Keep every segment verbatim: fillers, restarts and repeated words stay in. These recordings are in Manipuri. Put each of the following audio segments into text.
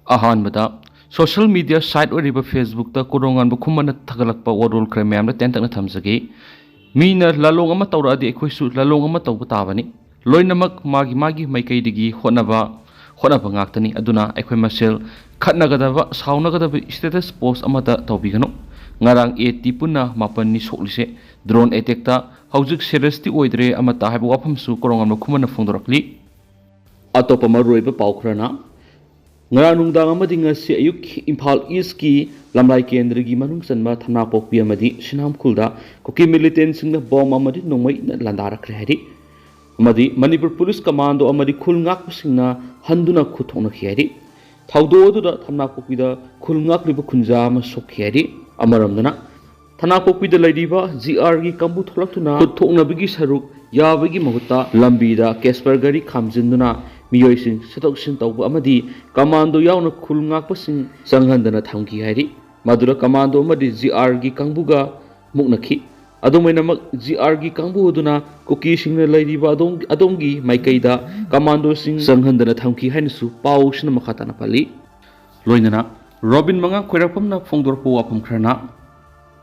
ꯑꯍꯥꯟꯕꯗ, ꯁꯣꯁꯤꯌꯦꯜ ꯃꯤꯗꯤꯌꯥ ꯁꯥꯏꯠ ꯑꯣꯏꯔꯤꯕ ꯐꯦꯁꯕꯨꯛꯇ ꯀꯣꯔꯣꯉꯥꯟꯕ ꯈꯨꯃꯟꯅ ꯊꯥꯒꯠꯂꯛꯄ ꯋꯥꯔꯣꯜ ꯈꯔ ꯃꯌꯥꯝꯗ ꯇꯦꯟꯇꯛꯅ ꯊꯝꯖꯒꯦ꯫ ꯃꯤꯅ ꯂꯥꯂꯣꯡ ꯑꯃ ꯇꯧꯔꯛꯑꯗꯤ ꯑꯩꯈꯣꯏꯁꯨ ꯂꯥꯂꯣꯡ ꯑꯃ ꯇꯧꯕ ꯇꯥꯕꯅꯤ꯫ ꯂꯣꯏꯅꯃꯛ ꯃꯥꯒꯤ ꯃꯥꯒꯤ ꯃꯥꯏꯀꯩꯗꯒꯤ ꯍꯣꯠꯅꯕ, ꯍꯣꯠꯅꯕ ꯉꯥꯛꯇꯅꯤ꯫ ꯑꯗꯨꯅ ꯑꯩꯈꯣꯏ ꯃꯁꯦꯜ ꯈꯠꯅꯒꯗꯕ, ꯁꯥꯎꯅꯒꯗꯕ ꯁ꯭ꯇꯦꯇꯁ ꯄꯣꯁ ꯑꯃꯠꯇ ꯇꯧꯕꯤꯒꯅꯨ꯫ ꯉꯔꯥꯡ ꯑꯦ ꯇꯤ ꯄꯨꯟꯅ ꯃꯥꯄꯟꯅꯤ ꯁꯣꯛꯂꯤꯁꯦ ꯗ꯭ꯔꯣꯟ ꯑꯦꯇꯦꯛꯇ꯫ ꯍꯧꯖꯤꯛ ꯁꯦꯔꯤꯌꯁꯇꯤ ꯑꯣꯏꯗ꯭ꯔꯦ ꯑꯃꯠꯇ ꯍꯥꯏꯕ ꯋꯥꯐꯝꯁꯨ ꯀꯣꯔꯣꯉꯥꯟꯕ ꯈꯨꯃꯟꯅ ꯐꯣꯡꯗꯣꯔꯛꯂꯤ꯫ ꯑꯇꯣꯞꯄ ꯃꯔꯨꯑꯣꯏꯕ ꯄꯥꯎ ꯈꯔꯅ, ꯉꯔꯥꯡ ꯅꯨꯡꯗꯥꯡ ꯑꯃꯗꯤ ꯉꯁꯤ ꯑꯌꯨꯛ ꯏꯝꯐꯥꯜ ꯏꯁꯀꯤ ꯂꯝꯂꯥꯏ ꯀꯦꯟꯗ꯭ꯔꯒꯤ ꯃꯅꯨꯡ ꯆꯟꯕ ꯊꯝꯅꯥꯄꯣꯛꯄꯤ ꯑꯃꯗꯤ ꯁꯤꯅꯥꯝꯈꯨꯜꯗ ꯀꯨꯀꯤ ꯃꯤꯂꯤꯇꯦꯟꯁꯤꯡꯅ ꯕꯣꯝ ꯑꯃꯗꯤ ꯅꯣꯡꯃꯩꯅ ꯂꯥꯟꯗꯥꯔꯛꯈ꯭ꯔꯦ ꯍꯥꯏꯔꯤ꯫ ꯑꯃꯗꯤ ꯃꯅꯤꯄꯨꯔ ꯄꯨꯂꯤꯁ ꯀꯃꯥꯟꯗꯣ ꯑꯃꯗꯤ ꯈꯨꯜ ꯉꯥꯛꯄꯁꯤꯡꯅ ꯍꯟꯗꯨꯅ ꯈꯨꯠ ꯊꯣꯛꯅꯈꯤ ꯍꯥꯏꯔꯤ꯫ ꯊꯧꯗꯣꯛ ꯑꯗꯨꯗ ꯊꯝꯅꯥꯄꯣꯛꯄꯤꯗ ꯈꯨꯜ ꯉꯥꯛꯂꯤꯕ ꯈꯨꯟꯖꯥ ꯑꯃ ꯁꯣꯛꯈꯤ ꯍꯥꯏꯔꯤ꯫ ꯑꯃꯔꯣꯝꯗꯅ, ꯊꯅꯥꯄꯣꯛꯄꯤꯗ ꯂꯩꯔꯤꯕ ꯖꯤ ꯑꯥꯔꯒꯤ ꯀꯥꯡꯕꯨ ꯊꯣꯛꯂꯛꯇꯨꯅ ꯈꯨꯠ ꯊꯣꯛꯅꯕꯒꯤ ꯁꯔꯨꯛ ꯌꯥꯕꯒꯤ ꯃꯍꯨꯠꯇ ꯂꯝꯕꯤꯗ ꯀꯦꯁꯄꯔ ꯒꯥꯔꯤ ꯈꯥꯝꯖꯤꯟꯗꯨꯅ ꯃꯤꯑꯣꯏꯁꯤꯡ ꯆꯠꯊꯣꯛ ꯆꯠꯁꯤꯟ ꯇꯧꯕ ꯑꯃꯗꯤ ꯀꯃꯥꯟꯗꯣ ꯌꯥꯎꯅ ꯈꯨꯜ ꯉꯥꯛꯄꯁꯤꯡ ꯆꯪꯍꯟꯗꯅ ꯊꯝꯈꯤ ꯍꯥꯏꯔꯤ꯫ ꯃꯗꯨꯗ ꯀꯃꯥꯟꯗꯣ ꯑꯃꯗꯤ ꯖꯤ ꯑꯥꯔꯒꯤ ꯀꯥꯡꯕꯨꯒ ꯃꯨꯛꯅꯈꯤ꯫ ꯑꯗꯨꯝ ꯑꯣꯏꯅꯃꯛ, ꯖꯤ ꯑꯥꯔꯒꯤ ꯀꯥꯡꯕꯨ ꯑꯗꯨꯅ ꯀꯨꯀꯤꯁꯤꯡꯅ ꯂꯩꯔꯤꯕ ꯑꯗꯣꯝ-, ꯑꯗꯣꯝꯒꯤ ꯃꯥꯏꯀꯩꯗ ꯀꯃꯥꯟꯗꯣꯁꯤꯡ ꯆꯪꯍꯟꯗꯅ ꯊꯝꯈꯤ ꯍꯥꯏꯅꯁꯨ ꯄꯥꯎꯁꯤꯅ ꯃꯈꯥ ꯇꯥꯅ ꯄꯜꯂꯤ꯫ ꯂꯣꯏꯅꯅ ꯔꯣꯕꯤꯟ ꯃꯉꯥꯡ ꯈꯣꯏꯔꯥꯛꯄꯝꯅ ꯐꯣꯡꯗꯣꯔꯛꯄ ꯋꯥꯐꯝ ꯈꯔꯅ,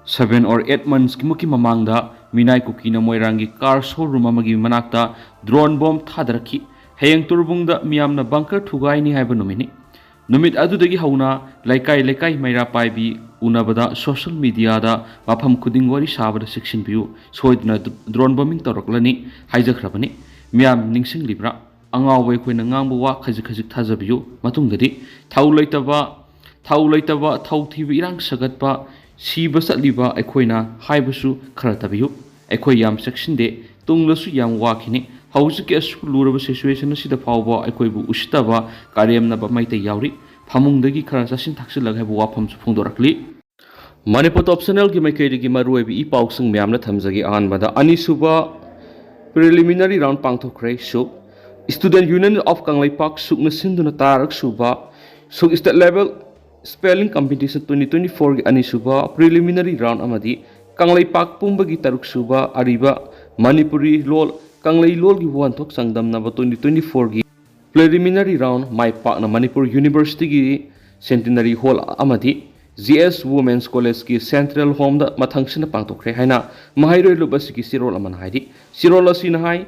seven or eight months ꯀꯤ ꯃꯨꯛꯀꯤ ꯃꯃꯥꯡꯗ ꯃꯤꯅꯥꯏ ꯀꯨꯀꯤꯅ ꯃꯣꯏꯔꯥꯡꯒꯤ ꯀꯥꯔ ꯁꯣꯔꯨꯝ ꯑꯃꯒꯤ ꯃꯅꯥꯛꯇ ꯗ꯭ꯔꯣꯟ ꯕꯣꯝ ꯊꯥꯗꯔꯛꯈꯤ꯫ ꯍꯌꯦꯡ ꯇꯨꯔꯕꯨꯡꯗ ꯃꯤꯌꯥꯝꯅ ꯕꯪꯀꯔ ꯊꯨꯒꯥꯏꯅꯤ ꯍꯥꯏꯕ ꯅꯨꯃꯤꯠꯅꯤ꯫ ꯅꯨꯃꯤꯠ ꯑꯗꯨꯗꯒꯤ ꯍꯧꯅ ꯂꯩꯀꯥꯏ ꯂꯩꯀꯥꯏ ꯃꯩꯔꯥ ꯄꯥꯏꯕꯤ ꯎꯅꯕꯗ ꯁꯣꯁꯤꯌꯦꯜ ꯃꯤꯗꯤꯌꯥꯗ ꯃꯐꯝ ꯈꯨꯗꯤꯡ ꯋꯥꯔꯤ ꯁꯥꯕꯗ ꯆꯦꯛꯁꯤꯟꯕꯤꯌꯨ, ꯁꯣꯏꯗꯅ ꯗ꯭ꯔꯣꯟ ꯕꯣꯝꯕꯤꯡ ꯇꯧꯔꯛꯂꯅꯤ ꯍꯥꯏꯖꯈ꯭ꯔꯕꯅꯤ꯫ ꯃꯤꯌꯥꯝ ꯅꯤꯡꯁꯤꯡꯂꯤꯕ꯭ꯔꯥ? ꯑꯉꯥꯎꯕ ꯑꯩꯈꯣꯏꯅ ꯉꯥꯡꯕ ꯋꯥ ꯈꯖꯤꯛ ꯈꯖꯤꯛ ꯊꯥꯖꯕꯤꯌꯨ꯫ ꯃꯇꯨꯡꯗꯗꯤ ꯊꯧ ꯂꯩꯇꯕ, ꯊꯧ ꯂꯩꯇꯕ, ꯊꯧ ꯊꯤꯕ, ꯏꯔꯥꯡ ꯁꯥꯒꯠꯄ, ꯁꯤꯕ ꯆꯠꯂꯤꯕ ꯑꯩꯈꯣꯏꯅ ꯍꯥꯏꯕꯁꯨ ꯈꯔ ꯇꯥꯕꯤꯌꯨ꯫ ꯑꯩꯈꯣꯏ ꯌꯥꯝ ꯆꯦꯛꯁꯤꯟꯗꯦ, ꯇꯨꯡꯗꯁꯨ ꯌꯥꯝ ꯋꯥꯈꯤꯅꯤ꯫ ꯍꯧꯖꯤꯛꯀꯤ ꯑꯁꯨꯛ ꯂꯨꯔꯕ ꯁꯤꯆꯨꯋꯦꯁꯟ ꯑꯁꯤꯗ ꯐꯥꯎꯕ ꯑꯩꯈꯣꯏꯕꯨ ꯎꯁꯤꯠꯇꯕ, ꯀꯥꯔꯦꯝꯅꯕ ꯃꯩꯇꯩ ꯌꯥꯎꯔꯤ꯫ ꯐꯃꯨꯡꯗꯒꯤ ꯈꯔ ꯆꯥꯁꯤꯟ ꯊꯛꯆꯤꯜꯂꯒ ꯍꯥꯏꯕ ꯋꯥꯐꯝꯁꯨ ꯐꯣꯡꯗꯣꯔꯛꯂꯤ꯫ ꯃꯅꯤꯄꯨꯔ ꯇꯣꯞ ꯆꯦꯅꯦꯜꯒꯤ ꯃꯥꯏꯀꯩꯗꯒꯤ ꯃꯔꯨꯑꯣꯏꯕ ꯏ ꯄꯥꯎꯁꯤꯡ ꯃꯌꯥꯝꯅ ꯊꯝꯖꯒꯦ꯫ ꯑꯍꯥꯟꯕꯗ, ꯑꯅꯤꯁꯨꯕ ꯄ꯭ꯔꯤꯂꯤꯃꯤꯅꯔꯤ ꯔꯥꯎꯟ ꯄꯥꯡꯊꯣꯛꯈ꯭ꯔꯦ꯫ ꯁꯨꯛ, Student Union of ꯀꯪꯂꯩꯄꯥꯛ, ꯁꯨꯛꯅ ꯁꯤꯟꯗꯨꯅ ꯇꯔꯥꯔꯛ ꯁꯨꯕ ꯁꯨꯛ State Level Spelling Competition twenty twenty four ꯒꯤ ꯑꯅꯤꯁꯨꯕ ꯄ꯭ꯔꯤꯂꯤꯃꯤꯅꯔꯤ ꯔꯥꯎꯟ ꯑꯃꯗꯤ ꯀꯪꯂꯩꯄꯥꯛ ꯄꯨꯝꯕꯒꯤ ꯇꯔꯨꯛ ꯁꯨꯕ ꯑꯔꯤꯕ ꯃꯅꯤꯄꯨꯔꯤ ꯂꯣꯜ, ꯀꯪꯂꯩ ꯂꯣꯜꯒꯤ ꯋꯥꯍꯟꯊꯣꯛ ꯆꯥꯡꯗꯝꯅꯕ twenty twenty four ꯒꯤ Preliminary round ꯃꯥꯏ ꯄꯥꯛꯅ ꯃꯅꯤꯄꯨꯔ ꯌꯨꯅꯤꯚꯔꯁꯤꯇꯤꯒꯤ Centenary Hall ꯑꯃꯗꯤ G S Women's Collegeꯀꯤ Central Homeꯗ ꯃꯊꯪꯁꯤꯠꯅ ꯄꯥꯡꯊꯣꯛꯈ꯭ꯔꯦ ꯍꯥꯏꯅ ꯃꯍꯩꯔꯣꯏ ꯂꯨꯞ ꯑꯁꯤꯒꯤ ꯆꯦꯔꯣꯜ ꯑꯃꯅ ꯍꯥꯏꯔꯤ꯫ ꯆꯦꯔꯣꯜ ꯑꯁꯤꯅ ꯍꯥꯏ,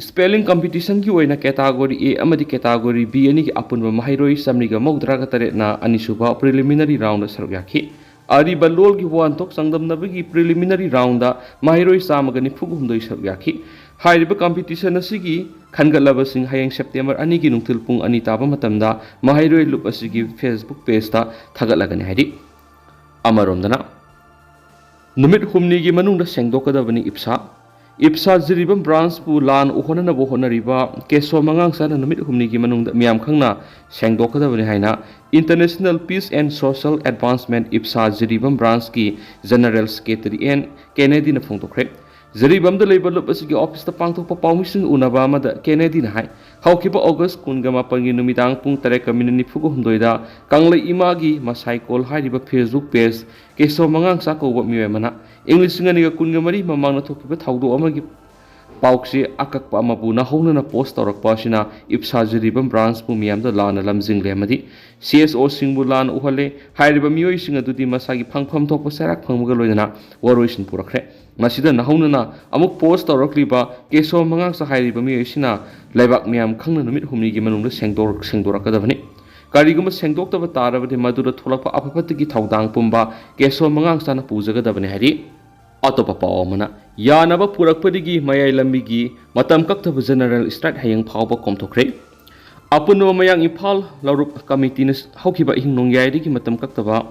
Spelling competitionꯒꯤ ꯑꯣꯏꯅ category A ꯑꯃꯗꯤ category B ꯑꯅꯤꯒꯤ ꯑꯄꯨꯟꯕ ꯃꯍꯩꯔꯣꯏ ꯆꯥꯃꯔꯤꯒ ꯃꯧꯗ꯭ꯔꯥꯒ ꯇꯔꯦꯠꯅ ꯑꯅꯤꯁꯨꯕ preliminary roundꯗ ꯁꯔꯨꯛ ꯌꯥꯈꯤ꯫ ꯑꯔꯤꯕ ꯂꯣꯜꯒꯤ ꯋꯥꯍꯟꯊꯣꯛ ꯆꯥꯡꯗꯝꯅꯕꯒꯤ preliminary roundꯗ ꯃꯍꯩꯔꯣꯏ ꯆꯥꯝꯃꯒ ꯅꯤꯐꯨꯒ ꯍꯨꯝꯗꯣꯏ ꯁꯔꯨꯛ ꯌꯥꯈꯤ꯫ ꯍꯥꯏꯔꯤꯕ competition ꯑꯁꯤꯒꯤ ꯈꯟꯒꯠꯂꯕꯁꯤꯡ ꯍꯌꯦꯡ September ꯑꯅꯤꯒꯤ ꯅꯨꯡꯊꯤꯜ ꯄꯨꯡ ꯑꯅꯤ ꯇꯥꯕ ꯃꯇꯝꯗ ꯃꯍꯩꯔꯣꯏ ꯂꯨꯞ ꯑꯁꯤꯒꯤ Facebook pageꯇ ꯊꯥꯒꯠꯂꯒꯅꯤ ꯍꯥꯏꯔꯤ꯫ ꯑꯃꯔꯣꯝꯗꯅ, ꯅꯨꯃꯤꯠ ꯍꯨꯝꯅꯤꯒꯤ ꯃꯅꯨꯡꯗ ꯁꯦꯡꯗꯣꯛꯀꯗꯕꯅꯤ ꯏꯞꯁꯥ꯫ ꯏꯞꯁꯥ ꯖꯤꯔꯤꯕꯥꯝ branchꯄꯨ ꯂꯥꯟ ꯎꯍꯣꯅꯅꯕ ꯍꯣꯠꯅꯔꯤꯕ ꯀꯦꯁꯣ ꯃꯉꯥꯡꯆꯥꯅ ꯅꯨꯃꯤꯠ ꯍꯨꯝꯅꯤꯒꯤ ꯃꯅꯨꯡꯗ ꯃꯤꯌꯥꯝ ꯈꯪꯅ ꯁꯦꯡꯗꯣꯛꯀꯗꯕꯅꯤ ꯍꯥꯏꯅ International Peace and Social Advancement ꯏꯞꯁꯥ Jiribam branchꯀꯤ General Secretary N Kennedyꯅ ꯐꯣꯡꯗꯣꯛꯈ꯭ꯔꯦ꯫ ꯖꯤꯔꯤꯕꯥꯝꯗ ꯂꯩꯕ ꯂꯨꯞ ꯑꯁꯤꯒꯤ officeꯇ ꯄꯥꯡꯊꯣꯛꯄ ꯄꯥꯎꯃꯤꯁꯤꯡ ꯎꯅꯕ ꯑꯃꯗ Kennedyꯅ ꯍꯥꯏ, ꯍꯧꯈꯤꯕ August ꯀꯨꯟꯒ ꯃꯥꯄꯟꯒꯤ ꯅꯨꯃꯤꯗꯥꯡ ꯄꯨꯡ ꯇꯔꯦꯠꯀ ꯃꯤꯅꯤꯠ ꯅꯤꯐꯨꯒ ꯍꯨꯝꯗꯣꯏꯗ ꯀꯪꯂꯩ ꯏꯃꯥꯒꯤ ꯃꯁꯥꯏꯀꯣꯜ ꯍꯥꯏꯔꯤꯕ Facebook page ꯀꯦꯁꯣ ꯃꯉꯥꯡꯆꯥ ꯀꯧꯕ ꯃꯤꯑꯣꯏ ꯑꯃꯅ ꯏꯪ ꯂꯤꯁꯤꯡ ꯑꯅꯤꯒ ꯀꯨꯟꯒ ꯃꯔꯤ ꯃꯃꯥꯡꯗ ꯊꯣꯛꯈꯤꯕ ꯊꯧꯗꯣꯛ ꯑꯃꯒꯤ ꯄꯥꯎꯆꯦ ꯑꯀꯛꯄ ꯑꯃꯕꯨ ꯅꯧꯍꯧꯅꯅ post ꯇꯧꯔꯛꯄ ꯑꯁꯤꯅ ꯏꯞꯁꯥ ꯖꯤꯔꯤꯕꯥꯝ branchꯄꯨ ꯃꯤꯌꯥꯝꯗ ꯂꯥꯟꯅ ꯂꯝꯖꯤꯡꯂꯦ ꯑꯃꯗꯤ CSOꯁꯤꯡꯕꯨ ꯂꯥꯟꯅ ꯎꯍꯜꯂꯦ꯫ ꯍꯥꯏꯔꯤꯕ ꯃꯤꯑꯣꯏꯁꯤꯡ ꯑꯗꯨꯗꯤ ꯃꯁꯥꯒꯤ ꯐꯪꯐꯝ ꯊꯣꯛꯄ ꯆꯩꯔꯥꯛ ꯐꯪꯕꯒ ꯂꯣꯏꯅꯅ ꯋꯥꯔꯣꯏꯁꯤꯟ ꯄꯨꯔꯛꯈ꯭ꯔꯦ꯫ ꯃꯁꯤꯗ ꯅꯧꯍꯧꯅꯅ ꯑꯃꯨꯛ post ꯇꯧꯔꯛꯂꯤꯕ ꯀꯦꯁꯣ ꯃꯉꯥꯡꯆꯥ ꯍꯥꯏꯔꯤꯕ ꯃꯤꯑꯣꯏꯁꯤꯅ ꯂꯩꯕꯥꯛ ꯃꯤꯌꯥꯝ ꯈꯪꯅ ꯅꯨꯃꯤꯠ ꯍꯨꯝꯅꯤꯒꯤ ꯃꯅꯨꯡꯗ ꯁꯦꯡꯗꯣꯔꯛ-, ꯁꯦꯡꯗꯣꯔꯛꯀꯗꯕꯅꯤ꯫ ꯀꯔꯤꯒꯨꯝꯕ ꯁꯦꯡꯗꯣꯛꯇꯕ ꯇꯥꯔꯕꯗꯤ ꯃꯗꯨꯗ ꯊꯣꯛꯂꯛꯄ ꯑꯐ ꯐꯠꯇꯒꯤ ꯊꯧꯗꯥꯡ ꯄꯨꯝꯕ ꯀꯦꯁꯣ ꯃꯉꯥꯡꯆꯥꯅ ꯄꯨꯖꯒꯗꯕꯅꯤ ꯍꯥꯏꯔꯤ꯫ ꯑꯇꯣꯞꯄ ꯄꯥꯎ ꯑꯃꯅ, ꯌꯥꯅꯕ ꯄꯨꯔꯛꯄꯗꯒꯤ ꯃꯌꯥꯏ ꯂꯝꯕꯤꯒꯤ ꯃꯇꯝ ꯀꯛꯇꯕ general strike ꯍꯌꯦꯡ ꯐꯥꯎꯕ ꯀꯣꯝꯊꯣꯛꯈ꯭ꯔꯦ꯫ ꯑꯄꯨꯟꯕ ꯃꯌꯥꯡ ꯏꯝꯐꯥꯜ ꯂꯧꯔꯨꯞ ꯀꯃꯤꯇꯤꯅ ꯍꯧꯈꯤꯕ ꯑꯍꯤꯡ ꯅꯣꯡꯌꯥꯏꯗꯒꯤ ꯃꯇꯝ ꯀꯛꯇꯕ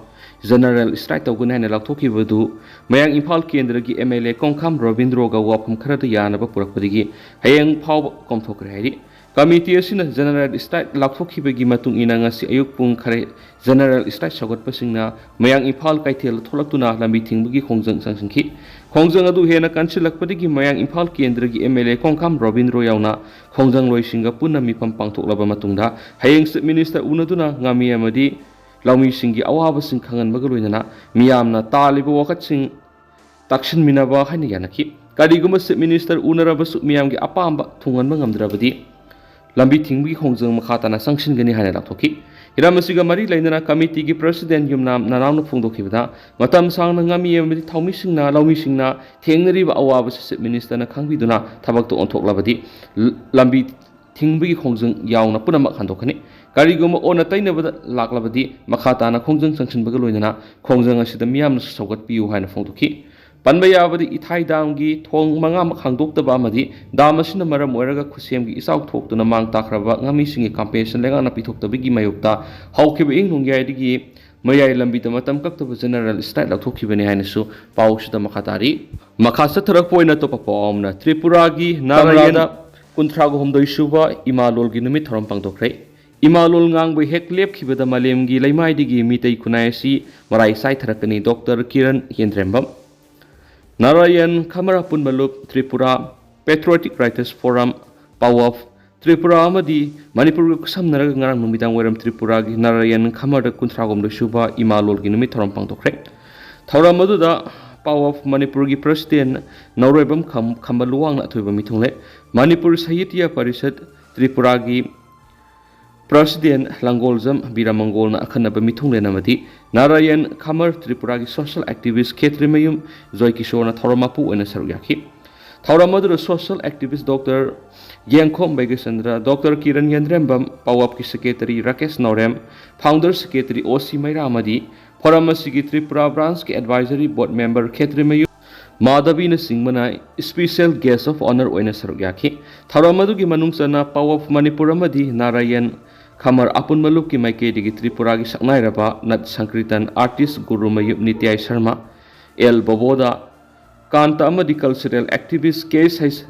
general strike ꯇꯧꯒꯅꯤ ꯍꯥꯏꯅ ꯂꯥꯎꯊꯣꯛꯈꯤꯕꯗꯨ ꯃꯌꯥꯡ ꯏꯝꯐꯥꯜ ꯀꯦꯟꯗ꯭ꯔꯒꯤ MLA ꯀꯣꯡꯈꯥꯝ ꯔꯣꯕꯤꯟꯗ꯭ꯔꯣꯒ ꯋꯥꯐꯝ ꯈꯔꯗ ꯌꯥꯅꯕ ꯄꯨꯔꯛꯄꯗꯒꯤ ꯍꯌꯦꯡ ꯐꯥꯎꯕ ꯀꯣꯝꯊꯣꯛꯈ꯭ꯔꯦ ꯍꯥꯏꯔꯤ꯫ ꯀꯃꯤꯇꯤ ꯑꯁꯤꯅ general strike ꯂꯥꯎꯊꯣꯛꯈꯤꯕꯒꯤ ꯃꯇꯨꯡ ꯏꯟꯅ ꯉꯁꯤ ꯑꯌꯨꯛ ꯄꯨꯡ ꯈꯔ general strike ꯁꯧꯒꯠꯄꯁꯤꯡꯅ ꯃꯌꯥꯡ ꯏꯝꯐꯥꯜ ꯀꯩꯊꯦꯜꯗ ꯊꯣꯛꯂꯛꯇꯨꯅ ꯂꯝꯕꯤ ꯊꯤꯡꯕꯒꯤ ꯈꯣꯡꯖꯪ ꯆꯪꯁꯤꯟꯈꯤ꯫ ꯈꯣꯡꯖꯪ ꯑꯗꯨ ꯍꯦꯟꯅ ꯀꯟꯁꯤꯜꯂꯛꯄꯗꯒꯤ ꯃꯌꯥꯡ ꯏꯝꯐꯥꯜ ꯀꯦꯟꯗ꯭ꯔꯒꯤ MLA ꯀꯣꯡꯈꯥꯝ ꯔꯣꯕꯤꯟꯗ꯭ꯔꯣ ꯌꯥꯎꯅ ꯈꯣꯡꯖꯪꯂꯣꯏꯁꯤꯡꯒ ꯄꯨꯟꯅ ꯃꯤꯐꯝ ꯄꯥꯡꯊꯣꯛꯂꯕ ꯃꯇꯨꯡꯗ ꯍꯌꯦꯡ Chief Minister ꯎꯅꯗꯨꯅ ꯉꯥꯃꯤ ꯑꯃꯗꯤ ꯂꯧꯃꯤꯁꯤꯡꯒꯤ ꯑꯋꯥꯕꯁꯤꯡ ꯈꯪꯍꯟꯕꯒ ꯂꯣꯏꯅꯅ ꯃꯤꯌꯥꯝꯅ ꯇꯥꯜꯂꯤꯕ ꯋꯥꯀꯠꯁꯤꯡ ꯇꯥꯛꯁꯤꯟꯃꯤꯟꯅꯕ ꯍꯥꯏꯅ ꯌꯥꯅꯈꯤ꯫ ꯀꯔꯤꯒꯨꯝꯕ Chief Minister ꯎꯅꯔꯕꯁꯨ ꯃꯤꯌꯥꯝꯒꯤ ꯑꯄꯥꯝꯕ ꯊꯨꯡꯍꯟꯕ ꯉꯝꯗ꯭ꯔꯕꯗꯤ ꯂꯝꯕꯤ ꯊꯤꯡꯕꯒꯤ ꯈꯣꯡꯖꯪ ꯃꯈꯥ ꯇꯥꯅ ꯆꯪꯁꯤꯟꯒꯅꯤ ꯍꯥꯏꯅ ꯂꯥꯎꯊꯣꯛꯈꯤ꯫ ꯍꯤꯔꯝ ꯑꯁꯤꯒ ꯃꯔꯤ ꯂꯩꯅꯅ ꯀꯃꯤꯇꯤꯒꯤ ꯄ꯭ꯔꯁꯤꯗꯦꯟ ꯌꯨꯝꯅꯥꯝ ꯅꯅꯥꯎꯅ ꯐꯣꯡꯗꯣꯛꯈꯤꯕꯗ, ꯃꯇꯝ ꯁꯥꯡꯅ ꯉꯥꯃꯤ ꯑꯃꯗꯤ ꯊꯧꯃꯤꯁꯤꯡꯅ, ꯂꯧꯃꯤꯁꯤꯡꯅ ꯊꯦꯡꯅꯔꯤꯕ ꯑꯋꯥꯕꯁꯤ ꯆꯤꯐ ꯃꯤꯅꯤꯁꯇꯔꯅ ꯈꯪꯕꯤꯗꯨꯅ ꯊꯕꯛꯇ ꯑꯣꯟꯊꯣꯛꯂꯕꯗꯤ ꯂ-, ꯂꯝꯕꯤ ꯊꯤꯡꯕꯒꯤ ꯈꯣꯡꯖꯪ ꯌꯥꯎꯅ ꯄꯨꯝꯅꯃꯛ ꯍꯟꯗꯣꯛꯀꯅꯤ꯫ ꯀꯔꯤꯒꯨꯝꯕ ꯑꯣꯟꯅ ꯇꯩꯅꯕꯗ ꯂꯥꯛꯂꯕꯗꯤ ꯃꯈꯥ ꯇꯥꯅ ꯈꯣꯡꯖꯪ ꯆꯪꯁꯤꯟꯕꯒ ꯂꯣꯏꯅꯅ ꯈꯣꯡꯖꯪ ꯑꯁꯤꯗ ꯃꯤꯌꯥꯝꯅꯁꯨ ꯁꯧꯒꯠꯄꯤꯌꯨ ꯍꯥꯏꯅ ꯐꯣꯡꯗꯣꯛꯈꯤ꯫ ꯄꯟꯕ ꯌꯥꯕꯗꯤ ꯏꯊꯥꯏ ꯗꯥꯝꯒꯤ ꯊꯣꯡ ꯃꯉꯥꯃꯛ ꯍꯥꯡꯗꯣꯛꯇꯕ ꯑꯃꯗꯤ ꯗꯥꯝ ꯑꯁꯤꯅ ꯃꯔꯝ ꯑꯣꯏꯔꯒ ꯈꯨꯠꯁꯦꯝꯒꯤ ꯏꯆꯥꯎ ꯊꯣꯛꯇꯨꯅ ꯃꯥꯡ ꯇꯥꯛꯈ꯭ꯔꯕ ꯉꯥꯃꯤꯁꯤꯡꯒꯤ ꯀꯝꯄꯦꯟꯁꯦꯁꯟ ꯂꯩꯉꯥꯛꯅ ꯄꯤꯊꯣꯛꯇꯕꯒꯤ ꯃꯥꯌꯣꯛꯇ ꯍꯧꯈꯤꯕ ꯏꯪ ꯅꯣꯡꯌꯥꯏꯗꯒꯤ ꯃꯌꯥꯏ ꯂꯝꯕꯤꯗ ꯃꯇꯝ ꯀꯛꯇꯕ ꯖꯦꯅꯔꯦꯜ ꯁ꯭ꯇ꯭ꯔꯥꯏꯛ ꯂꯥꯎꯊꯣꯛꯈꯤꯕꯅꯤ ꯍꯥꯏꯅꯁꯨ ꯄꯥꯎꯁꯤꯗ ꯃꯈꯥ ꯇꯥꯔꯤ꯫ ꯃꯈꯥ ꯆꯠꯊꯔꯛꯄ ꯑꯣꯏꯅ ꯑꯇꯣꯞꯄ ꯄꯥꯎ ꯑꯃꯅ ꯇ꯭ꯔꯤꯄꯨꯔꯥꯒꯤ ꯅꯥꯒꯥꯂꯦꯟꯗ ꯀꯪꯂꯥꯗ ꯀꯨꯟꯊ꯭ꯔꯥ ꯍꯨꯝꯗꯣꯏ ꯁꯨꯕ ꯏꯃꯥꯂꯣꯜꯒꯤ ꯅꯨꯃꯤꯠ ꯊꯧꯔꯝ ꯄꯥꯡꯊꯣꯛꯈ꯭ꯔꯦ꯫ ꯏꯃꯥꯂꯣꯜ ꯉꯥꯡꯕ ꯍꯦꯛ ꯂꯦꯞꯈꯤꯕꯗ ꯃꯥꯂꯦꯝꯒꯤ ꯂꯩꯃꯥꯏꯗꯒꯤ ꯃꯤꯇꯩ ꯈꯨꯟꯅꯥꯏ ꯑꯁꯤ ꯃꯔꯥꯏ ꯆꯥꯏꯊꯔꯛꯀꯅꯤ, ꯗꯣꯛꯇꯔ ꯀꯤꯔꯟ ꯌꯦꯟꯗ꯭ꯔꯦꯝꯕꯝ꯫ ꯅꯥꯔꯥꯌꯟ ꯈꯃꯔ ꯑꯄꯨꯟꯕ ꯂꯨꯞ, ꯇ꯭ꯔꯤꯄꯨꯔꯥ ꯄꯦꯇ꯭ꯔꯣꯏꯇꯤꯛ ꯔꯥꯏꯇꯔꯁ ꯐꯣꯔꯝ, ꯄꯥꯎ ꯑꯣꯐ ꯇ꯭ꯔꯤꯄꯨꯔꯥ ꯑꯃꯗꯤ ꯃꯅꯤꯄꯨꯔꯒ ꯈꯨꯠꯁꯝꯅꯔꯒ ꯉꯔꯥꯡ ꯅꯨꯃꯤꯗꯥꯡ ꯋꯥꯏꯔꯝ ꯇ꯭ꯔꯤꯄꯨꯔꯥꯒꯤ ꯅꯥꯔꯥꯌꯟ ꯈꯃꯔꯗ ꯀꯨꯟꯊ꯭ꯔꯥ ꯍꯨꯝꯗꯣꯏ ꯁꯨꯕ ꯏꯃꯥꯂꯣꯜꯒꯤ ꯅꯨꯃꯤꯠ ꯊꯧꯔꯝ ꯄꯥꯡꯊꯣꯛꯈ꯭ꯔꯦ꯫ ꯊꯧꯔꯝ ꯑꯗꯨꯗ ꯄꯥꯎ ꯑꯣꯐ ꯃꯅꯤꯄꯨꯔꯒꯤ ꯄ꯭ꯔꯁꯤꯗꯦꯟ ꯅꯧꯔꯣꯏꯕꯝ ꯈꯝ-, ꯈꯝꯕ ꯂꯨꯋꯥꯡꯅ ꯑꯊꯣꯏꯕ ꯃꯤꯊꯨꯡꯂꯦ꯫ ꯃꯅꯤꯄꯨꯔ ꯁꯥꯍꯤꯇ꯭ꯌ ꯄꯔꯤꯁꯠ ꯇ꯭ꯔꯤꯄꯨꯔꯥꯒꯤ ꯄ꯭ꯔꯁꯤꯗꯦꯟ ꯂꯥꯡꯒꯣꯜꯖꯝ ꯕꯤꯔꯥꯃꯪꯒꯣꯜꯅ ꯑꯈꯟꯅꯕ ꯃꯤꯊꯨꯡꯂꯦꯟ ꯑꯃꯗꯤ ꯅꯥꯔꯥꯌꯟ ꯈꯃꯔ ꯇ꯭ꯔꯤꯄꯨꯔꯥꯒꯤ ꯁꯣꯁꯤꯌꯦꯜ ꯑꯦꯛꯇꯤꯚꯤꯁ꯭ꯠ ꯈꯦꯇ꯭ꯔꯤꯃꯌꯨꯝ ꯖꯣꯏ ꯀꯤꯁꯣꯔꯅ ꯊꯧꯔꯝ ꯃꯄꯨ ꯑꯣꯏꯅ ꯁꯔꯨꯛ ꯌꯥꯈꯤ꯫ ꯊꯧꯔꯝ ꯑꯗꯨꯗ social activist doctor Yengkhom Baigyachandra, doctor Kiran Yendrembam, ꯄꯥꯋꯞꯀꯤ secretary Rakesh Naorem, founder secretary O C Meira ꯑꯃꯗꯤ ꯐꯣꯔꯝ ꯑꯁꯤꯒꯤ ꯇ꯭ꯔꯤꯄꯨꯔꯥ ꯕ꯭ꯔꯥꯟꯁꯀꯤ ꯑꯦꯗꯚꯥꯏꯖꯔꯤ ꯕꯣꯔꯗ ꯃꯦꯝꯕꯔ ꯈꯦꯇ꯭ꯔꯤꯃꯌꯨꯝ ꯃꯥꯙꯕꯤꯅꯆꯤꯡꯕꯅ ꯏꯁꯄꯤꯁꯦꯜ ꯒꯦꯁ ꯑꯣꯐ ꯑꯣꯅꯔ ꯑꯣꯏꯅ ꯁꯔꯨꯛ ꯌꯥꯈꯤ꯫ ꯊꯧꯔꯝ ꯑꯗꯨꯒꯤ ꯃꯅꯨꯡ ꯆꯟꯅ ꯄꯥꯎ ꯑꯣꯐ ꯃꯅꯤꯄꯨꯔ ꯑꯃꯗꯤ ꯅꯥꯔꯥꯌꯟ ꯈꯃꯔ ꯑꯄꯨꯟꯕ ꯂꯨꯞꯀꯤ ꯃꯥꯏꯀꯩꯗꯒꯤ ꯇ꯭ꯔꯤꯄꯨꯔꯥꯒꯤ ꯁꯛꯅꯥꯏꯔꯕ ꯅꯠ ꯁꯪꯀ꯭ꯔꯤꯇꯟ ꯑꯥꯔꯇꯤꯁ ꯒꯨꯔꯨꯃꯌꯨꯞ ꯅꯤꯇ꯭ꯌꯥꯏ ꯁꯔꯃ, ꯑꯦꯜ ꯕꯣꯕꯣꯗꯥ, ꯀꯥꯟꯇ ꯑꯃꯗꯤ ꯀꯜꯆꯔꯦꯜ ꯑꯦꯛꯇꯤꯚꯤꯁ꯭ꯠ ꯀꯦ ꯁꯩ-,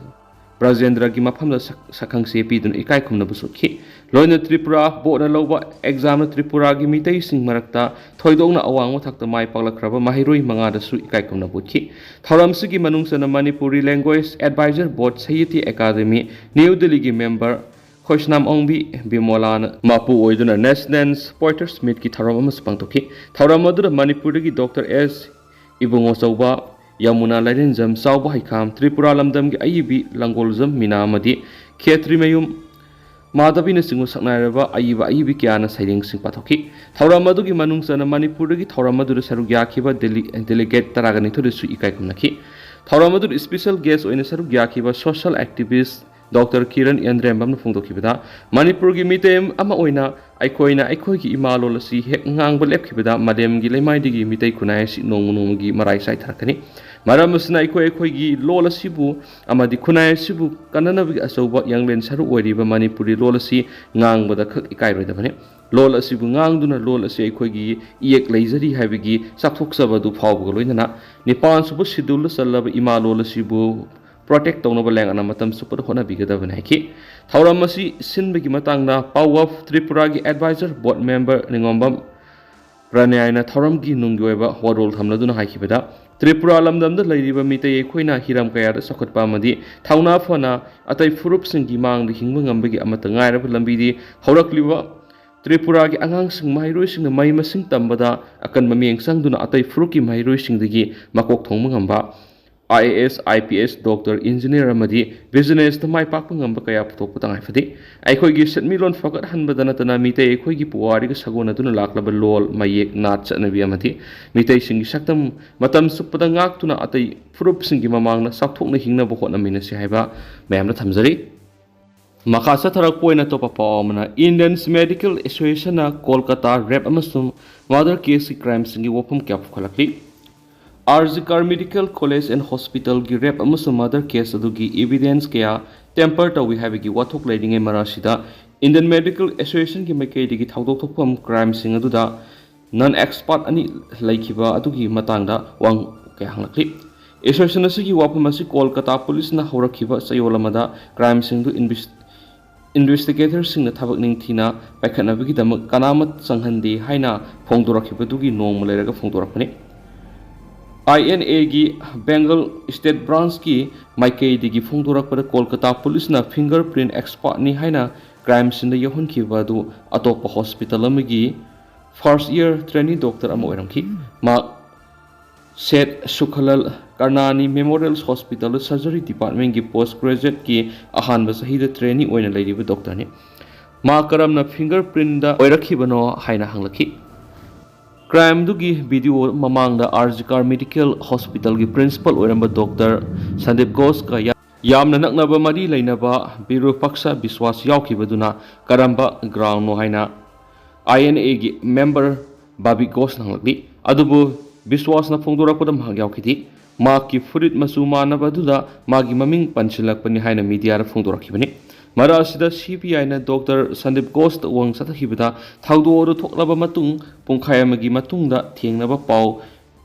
ꯕ꯭ꯔꯖꯦꯟꯗ꯭ꯔꯒꯤ ꯃꯐꯝꯗ ꯁꯛ-, ꯁꯛꯈꯪꯆꯦ ꯄꯤꯗꯨꯅ ꯏꯀꯥꯏ ꯈꯨꯝꯅꯕꯁꯨ ꯎꯠꯈꯤ꯫ ꯂꯣꯏꯅ ꯇ꯭ꯔꯤꯄꯨꯔꯥ ꯕꯣꯔꯗꯅ ꯂꯧꯕ ꯑꯦꯛꯖꯥꯝꯅ ꯇ꯭ꯔꯤꯄꯨꯔꯥꯒꯤ ꯃꯤꯇꯩꯁꯤꯡ ꯃꯔꯛꯇ ꯊꯣꯏꯗꯣꯛꯅ ꯑꯋꯥꯡꯕ ꯊꯥꯛꯇ ꯃꯥꯏ ꯄꯥꯛꯂꯛꯈ꯭ꯔꯕ ꯃꯍꯩꯔꯣꯏ ꯃꯉꯥꯗꯁꯨ ꯏꯀꯥꯏ ꯈꯨꯝꯅꯕ ꯎꯠꯈꯤ꯫ ꯊꯧꯔꯝꯁꯤꯒꯤ ꯃꯅꯨꯡ ꯆꯟꯅ ꯃꯅꯤꯄꯨꯔꯤ ꯂꯦꯡꯒ꯭ꯋꯦꯖ ꯑꯦꯗꯚꯥꯏꯖꯔ ꯕꯣꯔꯗ ꯁꯥꯍꯤꯇ꯭ꯌ ꯑꯦꯀꯥꯗꯃꯤ ꯅ꯭ꯌꯨ ꯗꯤꯜꯂꯤꯒꯤ ꯃꯦꯝꯕꯔ ꯈꯣꯏꯁꯅꯥꯝ ꯑꯣꯡꯕꯤ ꯕꯤꯃꯣꯂꯥꯅ ꯃꯄꯨ ꯑꯣꯏꯗꯨꯅ ꯅꯦꯁꯅꯦꯜ ꯄꯣꯏꯇꯔꯁ ꯃꯤꯠꯀꯤ ꯊꯧꯔꯝ ꯑꯃꯁꯨ ꯄꯥꯡꯊꯣꯛꯈꯤ꯫ ꯊꯧꯔꯝ ꯑꯗꯨꯗ ꯃꯅꯤꯄꯨꯔꯗꯒꯤ ꯗꯣꯛꯇꯔ ꯑꯦꯁ ꯏꯕꯨꯡꯉꯣꯆꯧꯕ, ꯌꯃꯨꯅꯥ ꯂꯥꯏꯔꯦꯟꯖꯝ, ꯆꯥꯎꯕ ꯍꯩꯈꯥꯝ, ꯇ꯭ꯔꯤꯄꯨꯔꯥ ꯂꯝꯗꯝꯒꯤ ꯑꯏꯕꯤ ꯂꯥꯡꯒꯣꯜꯖꯝ ꯃꯤꯅꯥ ꯑꯃꯗꯤ ꯈꯦꯇ꯭ꯔꯤꯃꯌꯨꯝ ꯃꯥꯙꯕꯤꯅꯆꯤꯡꯕ ꯁꯛꯅꯥꯏꯔꯕ ꯑꯏꯕ ꯑꯏꯕꯤ ꯀꯌꯥꯅ ꯁꯩꯔꯦꯡꯁꯤꯡ ꯄꯥꯊꯣꯛꯈꯤ꯫ ꯊꯧꯔꯝ ꯑꯗꯨꯒꯤ ꯃꯅꯨꯡ ꯆꯟꯅ ꯃꯅꯤꯄꯨꯔꯗꯒꯤ ꯊꯧꯔꯝ ꯑꯗꯨꯗ ꯁꯔꯨꯛ ꯌꯥꯈꯤꯕ ꯗꯦꯂꯤ-, delegate ꯇꯔꯥꯒ ꯅꯤꯊꯣꯏꯗꯁꯨ ꯏꯀꯥꯏ ꯈꯨꯝꯅꯈꯤ꯫ ꯊꯧꯔꯝ ꯑꯗꯨꯗ special guest ꯑꯣꯏꯅ ꯁꯔꯨꯛ ꯌꯥꯈꯤꯕ social activist ꯗꯣꯛꯇꯔ ꯀꯤꯔꯟ ꯏꯌꯟꯗ꯭ꯔꯦꯝꯕꯝꯅ ꯐꯣꯡꯗꯣꯛꯈꯤꯕꯗ, ꯃꯅꯤꯄꯨꯔꯒꯤ ꯃꯤꯇꯩ ꯑꯃ ꯑꯣꯏꯅ ꯑꯩꯈꯣꯏꯅ ꯑꯩꯈꯣꯏꯒꯤ ꯏꯃꯥ ꯂꯣꯜ ꯑꯁꯤ ꯍꯦꯛ ꯉꯥꯡꯕ ꯂꯦꯞꯈꯤꯕꯗ, ꯃꯥꯂꯦꯝꯒꯤ ꯂꯩꯃꯥꯏꯗꯒꯤ ꯃꯤꯇꯩ ꯈꯨꯟꯅꯥꯏ ꯑꯁꯤ ꯅꯣꯡꯃ ꯅꯣꯡꯃꯒꯤ ꯃꯔꯥꯏ ꯆꯥꯏꯊꯔꯛꯀꯅꯤ꯫ ꯃꯔꯝ ꯑꯁꯤꯅ, ꯑꯩꯈꯣꯏ ꯑꯩꯈꯣꯏꯒꯤ ꯂꯣꯜ ꯑꯁꯤꯕꯨ ꯑꯃꯗꯤ ꯈꯨꯟꯅꯥꯏ ꯑꯁꯤꯕꯨ ꯀꯟꯅꯅꯕꯒꯤ ꯑꯆꯧꯕ ꯌꯥꯡꯂꯦꯟ ꯁꯔꯨ ꯑꯣꯏꯔꯤꯕ ꯃꯅꯤꯄꯨꯔꯤ ꯂꯣꯜ ꯑꯁꯤ ꯉꯥꯡꯕꯗ ꯈꯛ ꯏꯀꯥꯏꯔꯣꯏꯗꯕꯅꯤ꯫ ꯂꯣꯜ ꯑꯁꯤꯕꯨ ꯉꯥꯡꯗꯨꯅ ꯂꯣꯜ ꯑꯁꯤ ꯑꯩꯈꯣꯏꯒꯤ ꯏꯌꯦꯛ ꯂꯩꯖꯔꯤ ꯍꯥꯏꯕꯒꯤ ꯆꯥꯎꯊꯣꯛꯆꯕ ꯑꯗꯨ ꯐꯥꯎꯕꯒ ꯂꯣꯏꯅꯅ, ꯅꯤꯄꯥꯟ ꯁꯨꯕ schedule ꯗ ꯆꯜꯂꯕ ꯏꯃꯥ ꯂꯣꯜ ꯑꯁꯤꯕꯨ protect ꯇꯧꯅꯕ ꯂꯩꯉꯥꯛꯅ ꯃꯇꯝ ꯆꯨꯞꯄꯗ ꯍꯣꯠꯅꯕꯤꯒꯗꯕꯅꯤ ꯍꯥꯏꯈꯤ꯫ ꯊꯧꯔꯝ ꯑꯁꯤ ꯁꯤꯟꯕꯒꯤ ꯃꯇꯥꯡꯗ PAWAF ꯇ꯭ꯔꯤꯄꯨꯔꯥꯒꯤ advisor board member ꯅꯤꯉꯣꯝꯕꯝ ꯔꯥꯅꯤꯌꯥꯏꯅ ꯊꯧꯔꯝꯒꯤ ꯅꯨꯡꯒꯤ ꯑꯣꯏꯕ ꯋꯥꯔꯣꯜ ꯊꯝꯂꯗꯨꯅ ꯍꯥꯏꯈꯤꯕꯗ, ꯇ꯭ꯔꯤꯄꯨꯔꯥ ꯂꯝꯗꯝꯗ ꯂꯩꯔꯤꯕ ꯃꯤꯇꯩ ꯑꯩꯈꯣꯏꯅ ꯍꯤꯔꯝ ꯀꯌꯥꯗ ꯆꯥꯎꯈꯠꯄ ꯑꯃꯗꯤ ꯊꯧꯅꯥ ꯐꯅ ꯑꯇꯩ ꯐꯨꯔꯨꯞꯁꯤꯡꯒꯤ ꯃꯥꯡꯗ ꯍꯤꯡꯕ ꯉꯝꯕꯒꯤ ꯑꯃꯠꯇ ꯉꯥꯏꯔꯕ ꯂꯝꯕꯤꯗꯤ ꯍꯧꯔꯛꯂꯤꯕ ꯇ꯭ꯔꯤꯄꯨꯔꯥꯒꯤ ꯑꯉꯥꯡꯁꯤꯡ ꯃꯍꯩꯔꯣꯏꯁꯤꯡꯅ ꯃꯍꯩ ꯃꯁꯤꯡ ꯇꯝꯕꯗ ꯑꯀꯟꯕ ꯃꯤꯠꯌꯦꯡ ꯆꯪꯗꯨꯅ ꯑꯇꯩ ꯐꯨꯔꯨꯞꯀꯤ ꯃꯍꯩꯔꯣꯏꯁꯤꯡꯗꯒꯤ ꯃꯀꯣꯛ ꯊꯣꯡꯕ ꯉꯝꯕ IAS, IPS, doctor, engineer ꯑꯃꯗꯤ business ꯇ ꯃꯥꯏ ꯄꯥꯛꯄ ꯉꯝꯕ ꯀꯌꯥ ꯄꯨꯊꯣꯛꯄ ꯇꯉꯥꯏ ꯐꯗꯦ꯫ ꯑꯩꯈꯣꯏꯒꯤ ꯁꯦꯟꯃꯤꯠꯂꯣꯟ ꯐꯒꯠꯍꯟꯕꯗ ꯅꯠꯇꯅ ꯃꯤꯇꯩ ꯑꯩꯈꯣꯏꯒꯤ ꯄꯨꯋꯥꯔꯤꯒ ꯁꯥꯒꯣꯟꯅꯗꯨꯅ ꯂꯥꯛꯂꯕ ꯂꯣꯜ, ꯃꯌꯦꯛ, ꯅꯥꯠ, ꯆꯠꯅꯕꯤ ꯑꯃꯗꯤ ꯃꯤꯇꯩꯁꯤꯡꯒꯤ ꯁꯛꯇꯝ ꯃꯇꯝ ꯆꯨꯞꯄꯗ ꯉꯥꯛꯇꯨꯅ ꯑꯇꯩ ꯐꯨꯔꯨꯞꯁꯤꯡꯒꯤ ꯃꯃꯥꯡꯗ ꯆꯥꯎꯊꯣꯛꯅ ꯍꯤꯡꯅꯕ ꯍꯣꯠꯅꯃꯤꯟꯅꯁꯤ ꯍꯥꯏꯕ ꯃꯌꯥꯝꯗ ꯊꯝꯖꯔꯤ꯫ ꯃꯈꯥ ꯆꯠꯊꯔꯛꯄ ꯑꯣꯏꯅ ꯑꯇꯣꯞꯄ ꯄꯥꯎ ꯑꯃꯅ, Indians Medical Association ꯅ ꯀꯣꯜꯀꯇꯥ rape ꯑꯃꯁꯨꯡ murder case ꯀꯤ crime ꯁꯤꯡꯒꯤ ꯋꯥꯐꯝ ꯀꯌꯥ ꯄꯨꯈꯠꯂꯛꯂꯤ꯫ R G Kar Medical College and Hospital ꯒꯤ rape ꯑꯃꯁꯨꯡ murder case ꯑꯗꯨꯒꯤ evidence ꯀꯌꯥ tamper ꯇꯧꯏ ꯍꯥꯏꯕꯒꯤ ꯋꯥꯊꯣꯛ ꯂꯩꯔꯤꯉꯩ ꯃꯔꯛ ꯑꯁꯤꯗ, Indian Medical Association ꯒꯤ ꯃꯥꯏꯀꯩꯗꯒꯤ ꯊꯧꯗꯣꯛ ꯊꯣꯛꯐꯝ crime ꯁꯤꯡ ꯑꯗꯨꯗ non expert ꯑꯅꯤ ꯂꯩꯈꯤꯕ ꯑꯗꯨꯒꯤ ꯃꯇꯥꯡꯗ ꯋꯥꯍꯪ ꯀꯌꯥ ꯍꯪꯂꯛꯂꯤ꯫ Association ꯑꯁꯤꯒꯤ ꯋꯥꯐꯝ ꯑꯁꯤ ꯀꯣꯜꯀꯇꯥ ꯄꯨꯂꯤꯁꯅ ꯍꯧꯔꯛꯈꯤꯕ ꯆꯌꯣꯜ ꯑꯃꯗ crime ꯁꯤꯡꯗꯨ inves-, investigator ꯁꯤꯡꯅ ꯊꯕꯛ ꯅꯤꯡꯊꯤꯅ ꯄꯥꯏꯈꯠꯅꯕꯒꯤꯗꯃꯛ ꯀꯅꯥꯃꯠ ꯆꯪꯍꯟꯗꯦ ꯍꯥꯏꯅ ꯐꯣꯡꯗꯣꯔꯛꯈꯤꯕꯗꯨꯒꯤ ꯅꯣꯡꯃ ꯂꯩꯔꯒ ꯐꯣꯡꯗꯣꯔꯛꯄꯅꯤ꯫ I N A ꯒꯤ Bengal State Branch ꯀꯤ ꯃꯥꯏꯀꯩꯗꯒꯤ ꯐꯣꯡꯗꯣꯔꯛꯄꯗ, ꯀꯣꯜꯀꯇꯥ ꯄꯨꯂꯤꯁꯅ fingerprint expert ꯅꯤ ꯍꯥꯏꯅ crime ꯁꯤꯡꯗ ꯌꯥꯎꯍꯟꯈꯤꯕ ꯑꯗꯨ ꯑꯇꯣꯞꯄ hospital ꯑꯃꯒꯤ first year trainee doctor ꯑꯃ ꯑꯣꯏꯔꯝꯈꯤ꯫ ꯃꯍꯥꯛ ꯁꯦꯊ ꯁꯨꯈꯂꯥꯜ ꯀꯔꯅꯥꯅꯤ ꯃꯦꯃꯣꯔꯤꯌꯦꯜ ꯍꯣꯁꯄꯤꯇꯥꯜꯗ ꯁꯔꯖꯔꯤ ꯗꯤꯄꯥꯔꯠꯃꯦꯟꯒꯤ ꯄꯣꯁ ꯒ꯭ꯔꯦꯖꯨꯑꯦꯠꯀꯤ ꯑꯍꯥꯟꯕ ꯆꯍꯤꯗ ꯇ꯭ꯔꯦꯅꯤ ꯑꯣꯏꯅ ꯂꯩꯔꯤꯕ ꯗꯣꯛꯇꯔꯅꯤ꯫ ꯃꯥ ꯀꯔꯝꯅ ꯐꯤꯡꯒꯔ ꯄ꯭ꯔꯤꯟꯗ ꯑꯣꯏꯔꯛꯈꯤꯕꯅꯣ ꯍꯥꯏꯅ ꯍꯪꯂꯛꯈꯤ꯫ ꯀ꯭ꯔꯥꯏꯝꯗꯨꯒꯤ ꯚꯤꯗꯤꯑꯣ ꯃꯃꯥꯡꯗ ꯑꯥꯔ ꯖꯤ ꯀꯥꯔ ꯃꯦꯗꯤꯀꯦꯜ ꯍꯣꯁꯄꯤꯇꯥꯜꯒꯤ ꯄ꯭ꯔꯤꯟꯁꯤꯄꯥꯜ ꯑꯣꯏꯔꯝꯕ ꯗꯣꯛꯇꯔ ꯁꯟꯗꯤꯞ ꯘꯣꯁꯀ ꯌꯥ-, ꯌꯥꯝꯅ ꯅꯛꯅꯕ ꯃꯔꯤ ꯂꯩꯅꯕ ꯕꯤꯔꯨꯄꯛꯁ ꯕꯤꯁ꯭ꯋꯥꯁ ꯌꯥꯎꯈꯤꯕꯗꯨꯅ ꯀꯔꯝꯕ ꯒ꯭ꯔꯥꯎꯟꯅꯣ ꯍꯥꯏꯅ ꯑꯥꯏ ꯑꯦꯟ ꯑꯦꯒꯤ ꯃꯦꯝꯕꯔ ꯕꯥꯕꯤ ꯘꯣꯁꯅ ꯍꯪꯂꯛꯂꯤ꯫ ꯑꯗꯨꯕꯨ ꯕꯤꯁ꯭ꯋꯥꯁꯅ ꯐꯣꯡꯗꯣꯔꯛꯄꯗ ꯃꯍꯥꯛ ꯌꯥꯎꯈꯤꯗꯦ꯫ ꯃꯍꯥꯛꯀꯤ ꯐꯨꯔꯤꯠ ꯃꯆꯨ ꯃꯥꯟꯅꯕ ꯑꯗꯨꯗ ꯃꯥꯒꯤ ꯃꯃꯤꯡ ꯄꯟꯁꯤꯜꯂꯛꯄꯅꯤ ꯍꯥꯏꯅ ꯃꯤꯗꯤꯌꯥꯗ ꯐꯣꯡꯗꯣꯔꯛꯈꯤꯕꯅꯤ꯫ ꯃꯔꯛ ꯑꯁꯤꯗ ꯁꯤ ꯕꯤ ꯑꯥꯏꯅ ꯗꯣꯛꯇꯔ ꯁꯟꯗꯤꯞ ꯘꯣꯁꯇ ꯋꯥꯍꯪ ꯆꯠꯊꯈꯤꯕꯗ ꯊꯧꯗꯣꯛ ꯑꯗꯨ ꯊꯣꯛꯂꯕ ꯃꯇꯨꯡ ꯄꯨꯡꯈꯥꯏ ꯑꯃꯒꯤ ꯃꯇꯨꯡꯗ ꯊꯦꯡꯅꯕ ꯄꯥꯎ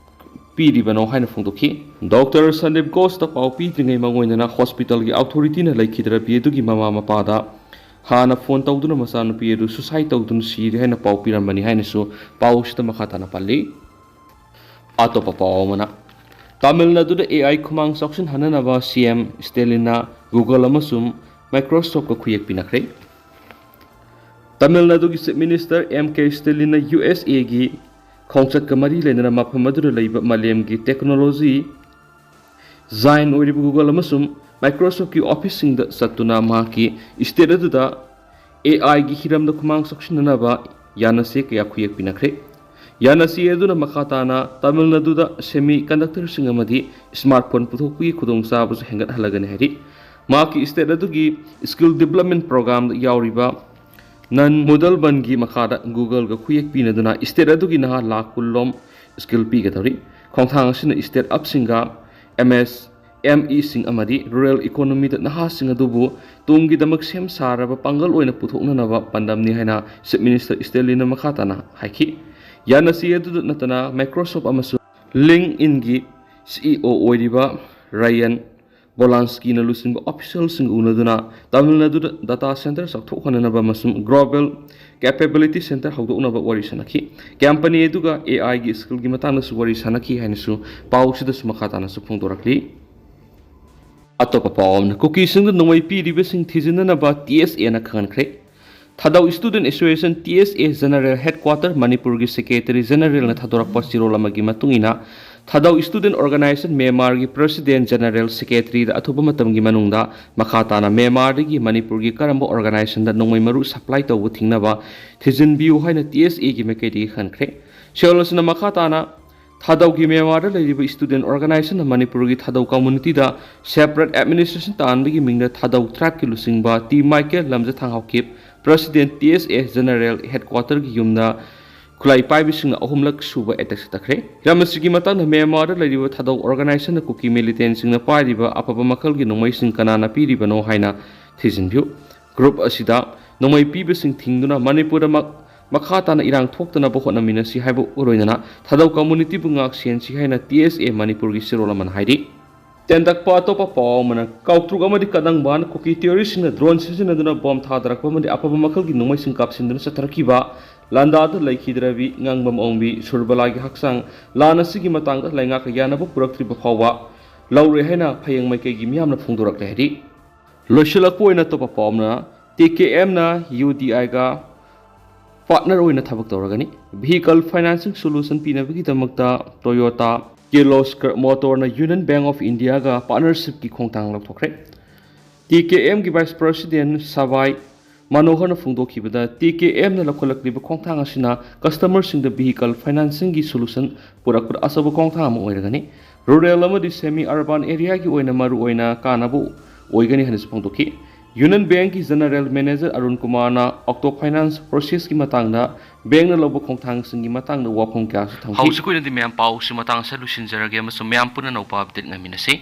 ꯄꯤꯔꯤꯕꯅꯣ ꯍꯥꯏꯅ ꯐꯣꯡꯗꯣꯛꯈꯤ꯫ ꯗꯣꯛꯇꯔ ꯁꯟꯗꯤꯞ ꯘꯣꯁꯇ ꯄꯥꯎ ꯄꯤꯗ꯭ꯔꯤꯉꯩ ꯃꯥꯡꯑꯣꯏꯅꯅ ꯍꯣꯁꯄꯤꯇꯥꯜꯒꯤ ꯑꯣꯊꯣꯔꯤꯇꯤꯅ ꯂꯩꯈꯤꯗ꯭ꯔꯕꯤ ꯑꯗꯨꯒꯤ ꯃꯃꯥ ꯃꯄꯥꯗ ꯍꯥꯟꯅ ꯐꯣꯟ ꯇꯧꯗꯨꯅ ꯃꯆꯥꯅꯨꯄꯤ ꯑꯗꯨ ꯁꯨꯁꯥꯏꯗ ꯇꯧꯗꯨꯅ ꯁꯤꯔꯦ ꯍꯥꯏꯅ ꯄꯥꯎ ꯄꯤꯔꯝꯕꯅꯤ ꯍꯥꯏꯅꯁꯨ ꯄꯥꯎꯁꯤꯗ ꯃꯈꯥ ꯇꯥꯅ ꯄꯜꯂꯤ꯫ ꯑꯇꯣꯞꯄ ꯄꯥꯎ ꯑꯃꯅ, ꯇꯥꯃꯤꯜ ꯅꯥꯗꯨꯗ ꯑꯦ ꯑꯥꯏ ꯈꯨꯃꯥꯡ ꯆꯥꯎꯁꯤꯟꯍꯟꯅꯅꯕ ꯁꯤ ꯑꯦꯝ ꯁ꯭ꯇꯦꯂꯤꯟꯅ ꯒꯨꯒꯜ ꯑꯃꯁꯨꯡ ꯃꯥꯏꯀ꯭ꯔꯣꯁꯣꯐꯀ ꯈꯨꯌꯦꯛ ꯄꯤꯅꯈ꯭ꯔꯦ꯫ ꯇꯥꯃꯤꯜ ꯅꯥꯗꯨꯒꯤ ꯆꯤꯐ ꯃꯤꯅꯤꯁꯇꯔ ꯑꯦꯝ ꯀꯦ ꯁ꯭ꯇꯦꯂꯤꯟꯅ ꯌꯨ ꯑꯦꯁ ꯑꯦꯒꯤ ꯈꯣꯡꯆꯠꯀ ꯃꯔꯤ ꯂꯩꯅꯅ ꯃꯐꯝ ꯑꯗꯨꯗ ꯂꯩꯕ ꯃꯥꯂꯦꯝꯒꯤ ꯇꯦꯛꯅꯣꯂꯣꯖꯤ ꯖꯥꯏꯟ ꯑꯣꯏꯔꯤꯕ ꯒꯨꯒꯜ ꯑꯃꯁꯨꯡ ꯃꯥꯏꯀ꯭ꯔꯣꯁꯣꯐꯀꯤ ꯑꯣꯐꯤꯁꯁꯤꯡꯗ ꯆꯠꯇꯨꯅ ꯃꯍꯥꯛꯀꯤ ꯁ꯭ꯇꯦꯠ ꯑꯗꯨꯗ ꯑꯦ ꯑꯥꯏꯒꯤ ꯍꯤꯔꯝꯗ ꯈꯨꯃꯥꯡ ꯆꯥꯎꯁꯤꯟꯅꯅꯕ ꯌꯥꯅꯁꯦ ꯀꯌꯥ ꯈꯨꯌꯦꯛ ꯄꯤꯅꯈ꯭ꯔꯦ꯫ ꯌꯥꯅꯁꯦ ꯑꯗꯨꯅ ꯃꯈꯥ ꯇꯥꯅ ꯇꯥꯃꯤꯜ ꯅꯥꯗꯨꯗ ꯁꯦꯃꯤ ꯀꯟꯗꯛꯇꯔꯁꯤꯡ ꯑꯃꯗꯤ ꯁ꯭ꯃꯥꯔꯠꯐꯣꯟ ꯄꯨꯊꯣꯛꯄꯒꯤ ꯈꯨꯗꯣꯡꯆꯥꯕꯁꯨ ꯍꯦꯟꯒꯠꯍꯜꯂꯒꯅꯤ ꯍꯥꯏꯔꯤ꯫ ꯃꯍꯥꯛꯀꯤ ꯁ꯭ꯇꯦꯠ ꯑꯗꯨꯒꯤ ꯁ꯭ꯀꯤꯜ ꯗꯤꯕ꯭ꯂꯞꯃꯦꯟ ꯄ꯭ꯔꯣꯒ꯭ꯔꯥꯝꯗ ꯌꯥꯎꯔꯤꯕ ꯅꯟ ꯃꯨꯗꯜ ꯕꯟꯒꯤ ꯃꯈꯥꯗ ꯒꯨꯒꯜꯒ ꯈꯨꯌꯦꯛ ꯄꯤꯅꯗꯨꯅ ꯁ꯭ꯇꯦꯠ ꯑꯗꯨꯒꯤ ꯅꯍꯥ ꯂꯥꯈ ꯀꯨꯟ ꯂꯣꯝ ꯁ꯭ꯀꯤꯜ ꯄꯤꯒꯗꯧꯔꯤ꯫ ꯈꯣꯡꯊꯥꯡ ꯑꯁꯤꯅ ꯁ꯭ꯇꯦꯠ ꯑꯞꯁꯤꯡꯒ ꯑꯦꯝ ꯑꯦꯁ ꯑꯦꯝ ꯏꯁꯤꯡ ꯑꯃꯗꯤ ꯔꯨꯔꯦꯜ ꯏꯀꯣꯅꯣꯃꯤꯗ ꯅꯍꯥꯁꯤꯡ ꯑꯗꯨꯕꯨ ꯇꯨꯡꯒꯤꯗꯃꯛ ꯁꯦꯝ ꯁꯥꯔꯕ ꯄꯥꯡꯒꯜ ꯑꯣꯏꯅ ꯄꯨꯊꯣꯛꯅꯅꯕ ꯄꯥꯟꯗꯝꯅꯤ ꯍꯥꯏꯅ ꯆꯤꯐ ꯃꯤꯅꯤꯁꯇꯔ ꯁ꯭ꯇꯦꯂꯤꯟꯅ ꯃꯈꯥ ꯇꯥꯅ ꯍꯥꯏꯈꯤ꯫ ꯌꯥꯅꯁꯤ ꯑꯗꯨꯗ ꯅꯠꯇꯅ ꯃꯥꯏꯀ꯭ꯔꯣꯁꯣꯐ ꯑꯃꯁꯨꯡ ꯂꯤꯡꯛꯏꯟꯒꯤ ꯁꯤ ꯏ ꯑꯣ ꯑꯣꯏꯔꯤꯕ ꯔꯌꯥꯟ ꯕꯣꯂꯥꯟꯁꯀꯤꯅ ꯂꯨꯆꯤꯡꯕ ꯑꯣꯐꯤꯁꯤꯌꯦꯜꯁꯤꯡꯒ ꯎꯅꯗꯨꯅ ꯇꯥꯃꯤꯜ ꯅꯥꯗꯨꯗ ꯗꯥꯇꯥ ꯁꯦꯟꯇꯔ ꯆꯥꯎꯊꯣꯛꯍꯟꯅꯅꯕ ꯑꯃꯁꯨꯡ ꯒ꯭ꯂꯣꯕꯦꯜ ꯀꯦꯄꯦꯕꯤꯂꯤꯇꯤ ꯁꯦꯟꯇꯔ ꯍꯧꯗꯣꯛꯅꯕ ꯋꯥꯔꯤ ꯁꯥꯟꯅꯈꯤ꯫ ꯀꯝꯄꯅꯤ ꯑꯗꯨꯒ ꯑꯦ ꯑꯥꯏꯒꯤ ꯁ꯭ꯀꯤꯜꯒꯤ ꯃꯇꯥꯡꯗꯁꯨ ꯋꯥꯔꯤ ꯁꯥꯟꯅꯈꯤ ꯍꯥꯏꯅꯁꯨ ꯄꯥꯎꯁꯤꯗꯁꯨ ꯃꯈꯥ ꯇꯥꯅꯁꯨ ꯐꯣꯡꯗꯣꯔꯛꯂꯤ꯫ ꯑꯇꯣꯞꯄ ꯄꯥꯎ ꯑꯃꯅ, ꯀꯨꯀꯤꯁꯤꯡꯗ ꯅꯣꯡꯃꯩ ꯄꯤꯔꯤꯕꯁꯤꯡ ꯊꯤꯖꯤꯟꯅꯅꯕ ꯇꯤ ꯑꯦꯁ ꯑꯦꯅ ꯈꯪꯍꯟꯈ꯭ꯔꯦ꯫ ꯊꯥꯗꯧ ꯁ꯭ꯇꯨꯗꯦꯟꯠ ꯑꯦꯁꯣꯁꯤꯌꯦꯁꯟ, ꯇꯤ ꯑꯦꯁ ꯑꯦ, ꯖꯦꯅꯔꯦꯜ ꯍꯦꯗꯀ꯭ꯋꯥꯇꯔ ꯃꯅꯤꯄꯨꯔꯒꯤ ꯁꯦꯀ꯭ꯔꯦꯇꯔꯤ ꯖꯦꯅꯔꯦꯜꯅ ꯊꯥꯗꯣꯔꯛꯄ ꯆꯦꯔꯣꯜ ꯑꯃꯒꯤ ꯃꯇꯨꯡ ꯏꯟꯅ, ꯊꯥꯗꯧ Student Organization ꯃ꯭ꯌꯥꯟꯃꯥꯔꯒꯤ President General Secretary ꯗ ꯑꯊꯨꯕ ꯃꯇꯝꯒꯤ ꯃꯅꯨꯡꯗ ꯃꯈꯥ ꯇꯥꯅ ꯃ꯭ꯌꯥꯟꯃꯥꯔꯗꯒꯤ ꯃꯅꯤꯄꯨꯔꯒꯤ ꯀꯔꯝꯕ organization ꯗ ꯅꯣꯡꯃꯩ ꯃꯔꯨ supply ꯇꯧꯕ ꯊꯤꯡꯅꯕ ꯊꯤꯖꯤꯟꯕꯤꯌꯨ ꯍꯥꯏꯅ T S A ꯒꯤ ꯃꯥꯏꯀꯩꯗꯒꯤ ꯈꯟꯈ꯭ꯔꯦ꯫ ꯁꯤꯑꯣꯜ ꯑꯁꯤꯅ ꯃꯈꯥ ꯇꯥꯅ ꯊꯥꯗꯧꯒꯤ ꯃ꯭ꯌꯥꯟꯃꯥꯔꯗ ꯂꯩꯔꯤꯕ Student Organization ꯅ ꯃꯅꯤꯄꯨꯔꯒꯤ ꯊꯥꯗꯧ community ꯗ separate administration ꯇꯥꯍꯟꯕꯒꯤ ꯃꯤꯡꯗ ꯊꯥꯗꯧ tribe ꯀꯤ ꯂꯨꯆꯤꯡꯕ T Michael Lamjathang Haokip, President T S A General Headquarter ꯒꯤ ꯌꯨꯝꯗ ꯈꯨꯠꯂꯥꯏ ꯄꯥꯏꯕꯁꯤꯡꯅ ꯑꯍꯨꯝꯂꯛ ꯁꯨꯕ attack ꯆꯠꯊꯈ꯭ꯔꯦ꯫ ꯍꯤꯔꯝ ꯑꯁꯤꯒꯤ ꯃꯇꯥꯡꯗ ꯃ꯭ꯌꯥꯟꯃꯥꯔꯗ ꯂꯩꯔꯤꯕ ꯊꯥꯗꯧ organization ꯅ ꯀꯨꯀꯤ militant ꯁꯤꯡꯅ ꯄꯥꯏꯔꯤꯕ ꯑꯐꯕ ꯃꯈꯜꯒꯤ ꯅꯣꯡꯃꯩꯁꯤꯡ ꯀꯅꯥꯅ ꯄꯤꯔꯤꯕꯅꯣ ꯍꯥꯏꯅ ꯊꯤꯖꯤꯟꯕꯤꯌꯨ꯫ Group ꯑꯁꯤꯗ ꯅꯣꯡꯃꯩ ꯄꯤꯕꯁꯤꯡ ꯊꯤꯡꯗꯨꯅ ꯃꯅꯤꯄꯨꯔꯗ ꯃꯛ-, ꯃꯈꯥ ꯇꯥꯅ ꯏꯔꯥꯡ ꯊꯣꯛꯇꯅꯕ ꯍꯣꯠꯅꯃꯤꯟꯅꯁꯤ ꯍꯥꯏꯕꯒ ꯂꯣꯏꯅꯅ ꯊꯥꯗꯧ community ꯕꯨ ꯉꯥꯛ ꯁꯦꯟꯁꯤ ꯍꯥꯏꯅ T S A ꯃꯅꯤꯄꯨꯔꯒꯤ ꯁꯤꯔꯣꯜ ꯑꯃꯅ ꯍꯥꯏꯔꯤ꯫ ꯇꯦꯟꯇꯛꯄ ꯑꯇꯣꯞꯄ ꯄꯥꯎ ꯑꯃꯅ, ꯀꯥꯎꯇ꯭ꯔꯨꯛ ꯑꯃꯗꯤ ꯀꯗꯪꯕꯥꯟ ꯀꯨꯀꯤ terrorist ꯁꯤꯡꯅ drone ꯁꯤꯖꯤꯟꯅꯗꯨꯅ bomb ꯊꯥꯗꯔꯛꯄ ꯑꯃꯗꯤ ꯑꯐꯕ ꯃꯈꯜꯒꯤ ꯅꯣꯡꯃꯩꯁꯤꯡ ꯀꯥꯞꯁꯤꯟꯗꯨꯅ ꯆꯠꯊꯔꯛꯈꯤꯕ ꯂꯥꯟꯗꯥꯗ ꯂꯩꯈꯤꯗ꯭ꯔꯕꯤ ꯉꯥꯡꯕꯝ ꯑꯣꯡꯕꯤ ꯁꯨꯔꯕꯂꯥꯒꯤ ꯍꯛꯆꯥꯡ ꯂꯥꯟ ꯑꯁꯤꯒꯤ ꯃꯇꯥꯡꯗ ꯂꯩꯉꯥꯛꯀ ꯌꯥꯅꯕ ꯄꯨꯔꯛꯇ꯭ꯔꯤꯕ ꯐꯥꯎꯕ ꯂꯧꯔꯣꯏ ꯍꯥꯏꯅ ꯐꯌꯦꯡ ꯃꯥꯏꯀꯩꯒꯤ ꯃꯤꯌꯥꯝꯅ ꯐꯣꯡꯗꯣꯔꯛꯂꯦ ꯍꯥꯏꯔꯤ꯫ ꯂꯣꯏꯁꯤꯜꯂꯛꯄ ꯑꯣꯏꯅ ꯑꯇꯣꯞꯄ ꯄꯥꯎ ꯑꯃꯅ, T K M ꯅ U D I ꯒ partner ꯑꯣꯏꯅ ꯊꯕꯛ ꯇꯧꯔꯒꯅꯤ꯫ Vehicle financing solution ꯄꯤꯅꯕꯒꯤꯗꯃꯛꯇ Toyota Kirloskar Motor ꯅ Union Bank of India ꯒ partnership ꯀꯤ ꯈꯣꯡꯊꯥꯡ ꯂꯧꯊꯣꯛꯈ꯭ꯔꯦ꯫ T K M ꯒꯤ Vice President ꯁꯕꯥꯏ ꯃꯅꯣꯍꯔꯅ ꯐꯣꯡꯗꯣꯛꯈꯤꯕꯗ, T K M ꯅ ꯂꯧꯈꯠꯂꯛꯂꯤꯕ ꯈꯣꯡꯊꯥꯡ ꯑꯁꯤꯅ customer ꯁꯤꯡꯗ vehicle financing ꯒꯤ solution ꯄꯨꯔꯛꯄꯗ ꯑꯆꯧꯕ ꯈꯣꯡꯊꯥꯡ ꯑꯃ ꯑꯣꯏꯔꯒꯅꯤ꯫ Rural ꯑꯃꯗꯤ semi urban area ꯒꯤ ꯑꯣꯏꯅ ꯃꯔꯨꯑꯣꯏꯅ ꯀꯥꯟꯅꯕ ꯑꯣꯏꯒꯅꯤ ꯍꯥꯏꯅꯁꯨ ꯐꯣꯡꯗꯣꯛꯈꯤ꯫ Union Bank ꯀꯤ General Manager ꯑꯔꯨꯟ ꯀꯨꯃꯥꯔꯅ auto finance process ꯀꯤ ꯃꯇꯥꯡꯗ bank ꯅ ꯂꯧꯕ ꯈꯣꯡꯊꯥꯡꯁꯤꯡꯒꯤ ꯃꯇꯥꯡꯗ ꯋꯥꯐꯝ ꯀꯌꯥꯁꯨ ꯊꯝꯈꯤ꯫ ꯍꯧꯖꯤꯛꯀꯤ ꯑꯣꯏꯅꯗꯤ ꯃꯌꯥꯝ ꯄꯥꯎꯁꯤ ꯃꯇꯥꯡ ꯑꯁꯤꯗ ꯂꯣꯏꯁꯤꯟꯖꯔꯒꯦ ꯑꯃꯁꯨꯡ ꯃꯌꯥꯝ ꯄꯨꯟꯅ ꯑꯅꯧꯕ update ꯉꯥꯏꯃꯤꯟꯅꯁꯤ꯫